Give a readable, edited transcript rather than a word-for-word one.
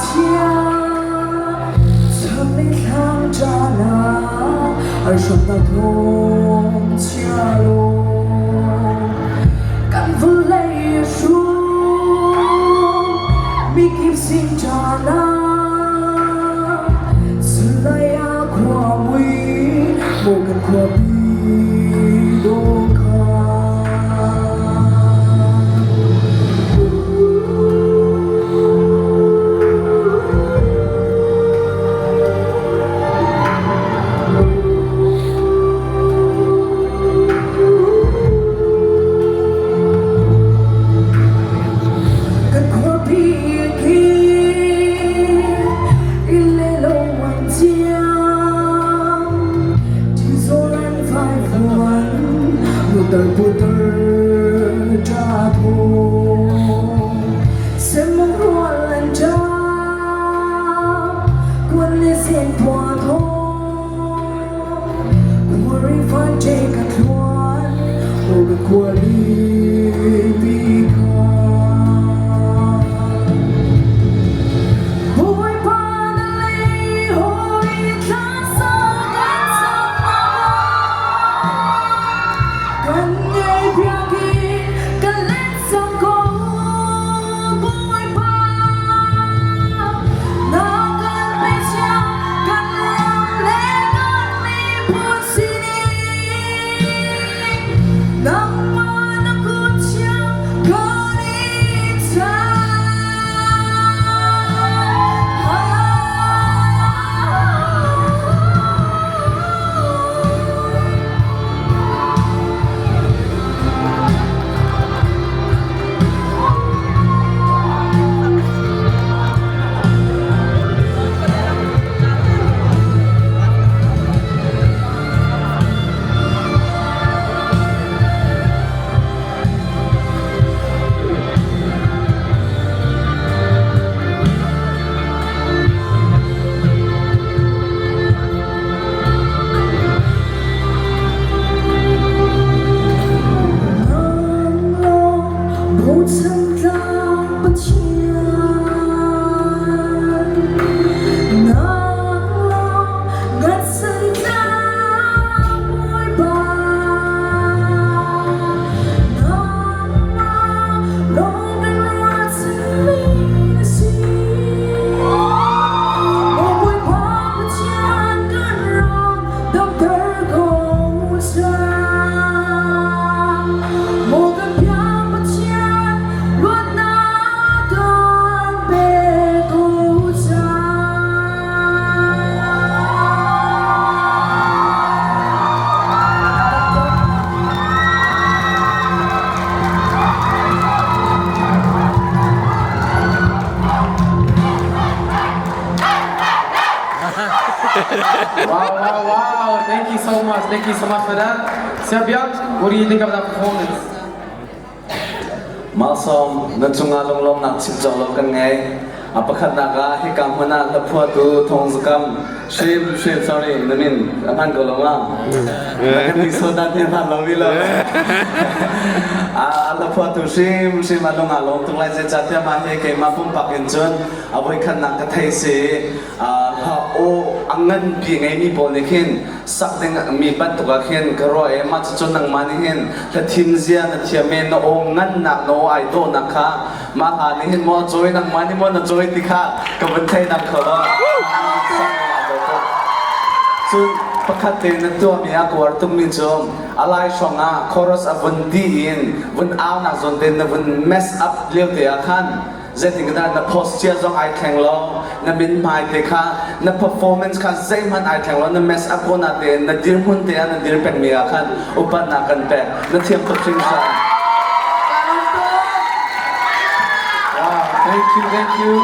chia Chang thlang cha na Ar hram na thong chia lo Kan vawlei a hrum Mikip sin cha na Sulai a khua mui Maw kan khuapi dawkha. Kan khuapi khi i le lo an ciam Tizawn faifuan mutar putar ṭa thawng Semmawng rual an ṭap kuan le sen phua thawng Khuari fan ṭe ka thluan aw ka khualipi kha Bawipa na lei hawi thla sa kan cam Kan ngei biakinn kan let cang ko Bawipa na kan pe cia kan ram le kan miphun sinin nangmah na kut thiang kan in chan. Bochan tlak Pathian nang lawng ngatsan tlak Bawipa nangmah lawng kan ruahchanmi na si. Maw Bawipa Pathian kan ram damter ko cang. Maw kan biak Pathian luatnak kan pe ko cang. Wow, wow, wow. Thank you so much. Thank you so much for that. Siabiak, what do you think of that performance? Malsawm, na cungah lunglawmnak chim cawk lo kan ngei. A pakhatnak ah hika hmun ah hlaphuatu Thawngzakam Shrim Shrim sorry na min a hman ko lo ma? Na kan ti so dan te hman lo mi lo. A hlaphuatu hrim hrim a lung ah lawm tuk lai zeicahtiah mah hi keimah pumpak in cun a voikhatnak ka thei si hla aw a nganpi ngeimi pawl nih khin sak ding mi bantuk ah khin ka ruah i mah cucu nangmah nih hin hla thim zia na thiam i na aw ngannak na aw ai dawhnak kha mah hla nih hin maw a cawi nangmah nih maw na cawi ti kha ka vun thei dang kho lo. Cun pakhat te na tuahmi ah ka uar tukmi cu a lai hrawng ah chorus a vun ti in vun aunak zawn te na vun mess up lio te ah khan zeitindah na posture zong ai thleng lo na min hmai te kha na performance kha zeihmanh ai thleng lo na mess up ko na te na dirhmun te ah na dir pengmi ah khan upatnak kan pek na thiam tuk hringhran. Wow, thank you, thank you.